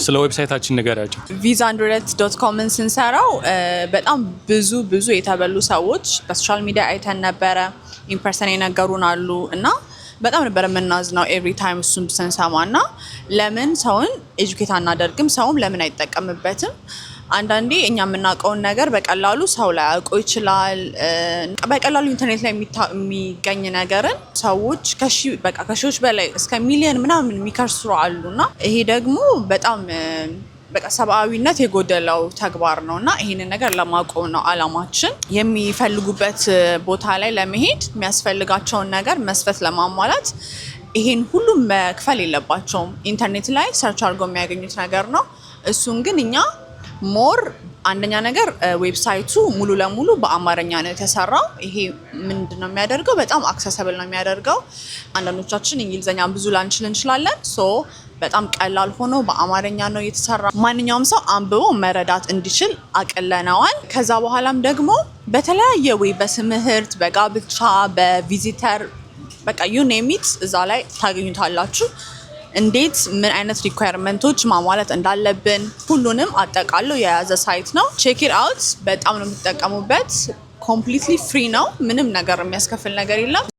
ስለ website ኣችን ንገሪያቸው። visaandroulette.com ን ስንሰራው በጣም ብዙ ብዙ የተበሉ ሰዎች በ social media አይተን ነበረ። In person የነገሩን አሉ እና በጣም ነበር የምናዝነው every time እሱን ስንሰማ። እና ለምን ሰውን educate አናደርግም? ሰውም ለምን አይጠቀምበትም? አንዳንዴ እኛ የምናውቀውን ነገር በቀላሉ ሰው ላያውቀው ይችላል። በቀላሉ ኢንተርኔት ላይ የሚገኝ ነገርን ሰዎች በቃ ከሺዎች በላይ እስከ ሚሊዮን ምናምን የሚከስሩ አሉ። እና ይሄ ደግሞ በጣም በቃ ሰብአዊነት የጎደለው ተግባር ነው እና ይሄንን ነገር ለማቆም ነው አላማችን። የሚፈልጉበት ቦታ ላይ ለመሄድ የሚያስፈልጋቸውን ነገር መስፈርት ለማሟላት ይሄን ሁሉም መክፈል የለባቸውም። ኢንተርኔት ላይ search አድርገው የሚያገኙት ነገር ነው። እሱን ግን እኛ more አንደኛ ነገር website ኡ ሙሉ ለሙሉ በአማርኛ ነው የተሰራው። ይሄ ምንድን ነው የሚያደርገው? በጣም accessible ነው የሚያደርገው። አንዳንዶቻችን እንግሊዝኛ ብዙ ላንችል እንችላለን። So በጣም ቀላል ሆኖ በአማርኛ ነው የተሰራ። ማንኛውም ሰው አንብቦ መረዳት እንዲችል አቅለነዋል። ከዛ በኋላም ደግሞ በተለያየ way በትምህርት፣ በጋብቻ፣ በ visitor፣ በቃ you name it እዛ ላይ ታገኙታላችሁ። እንዴት ምን አይነት requirement ኦች ማሟላት እንዳለብን ሁሉንም አጠቃሎ የያዘ site ነው። Check it out። በጣም ነው የምትጠቀሙበት። Completely free ነው። ምንም ነገር የሚያስከፍል ነገር የለም።